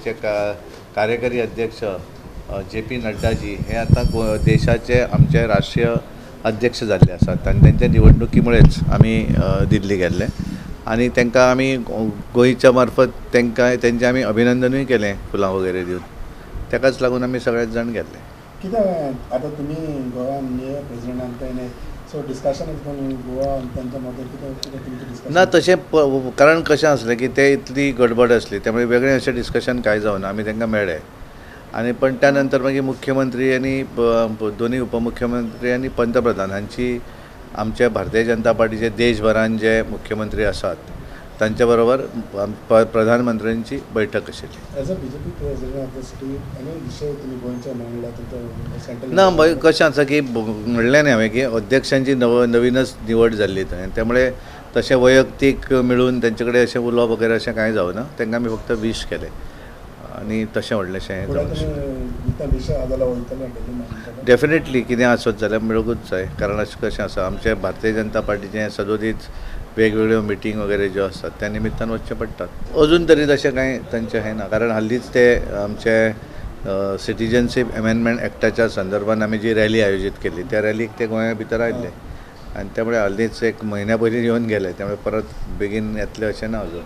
पार्टीचे कार्यकारी अध्यक्ष जे पी नड्डाजी हे आतां देशाचे आमचे राष्ट्रीय अध्यक्ष जाल्ले आसात आनी तेंच्या निवडणुकीमुळेच आमी दिल्ली गेल्ले आनी तांकां आमी गोंयच्या मार्फत तांकां तेंचें आमी अभिनंदनूय केलें, फुलां वगैरे दिवन. ताकाच लागून आमी सगळेच जाण गेल्ले. कितें आतां तुमी गोव्यान न्यू प्रेजिडेंट तेणे सो डिस्कशन गोवा तांच्या मदें कितें तुमचें डिस्कशन ना तशें कारण कशें आसलें की ते इतली गडबड आसली त्यामुळे वेगळें अशें डिस्कशन कांय जावना. आमी तांकां मेळ्ळे आनी पण त्या नंतर मागीर मुख्यमंत्री आनी दोनूय उपमुख्यमंत्री आनी पंतप्रधान हांची आमच्या भारतीय जनता पार्टीचे देशभरान जे मुख्यमंत्री आसात तांच्या बरोबर प्रधानमंत्र्यांची बैठक आशिल्ली. As a BJP president of the state any विशय तुमी गोंयचे मांडला तुमच्या सेंट्रल? ना, कशें आसा की म्हणलें न्ही हांवें की अध्यक्षांची नवीनच निवड जाल्ली थंय, त्यामुळे तशें वैयक्तीक मेळून तेंचे कडेन अशें उलोवप वगैरे अशें कांय जावना. तांकां आमी फक्त वीश केलें आनी तशें व्हडलेंशें हें जावना. डेफिनेटली कितें आसत जाल्यार मेळूंकच जाय, कारण अशें कशें आसा आमचे भारतीय जनता पार्टीचें सदोदीत वेगवेगळ्यो मिटींग वगैरे ज्यो आसतात त्या निमित्तान वचचें पडटा. अजून तरी तशें कांय तांचें हें ना, कारण हालींच ते आमचे सिटीजनशीप अमेंडमेंट एक्टाच्या संदर्भान आमी जी रॅली आयोजीत केल्ली त्या रॅलीक ते गोंया भितर आयिल्ले आनी त्यामुळे हालींच एक म्हयन्या पयलीं येवन गेले, त्यामुळे परत बेगीन येतले अशें ना अजून.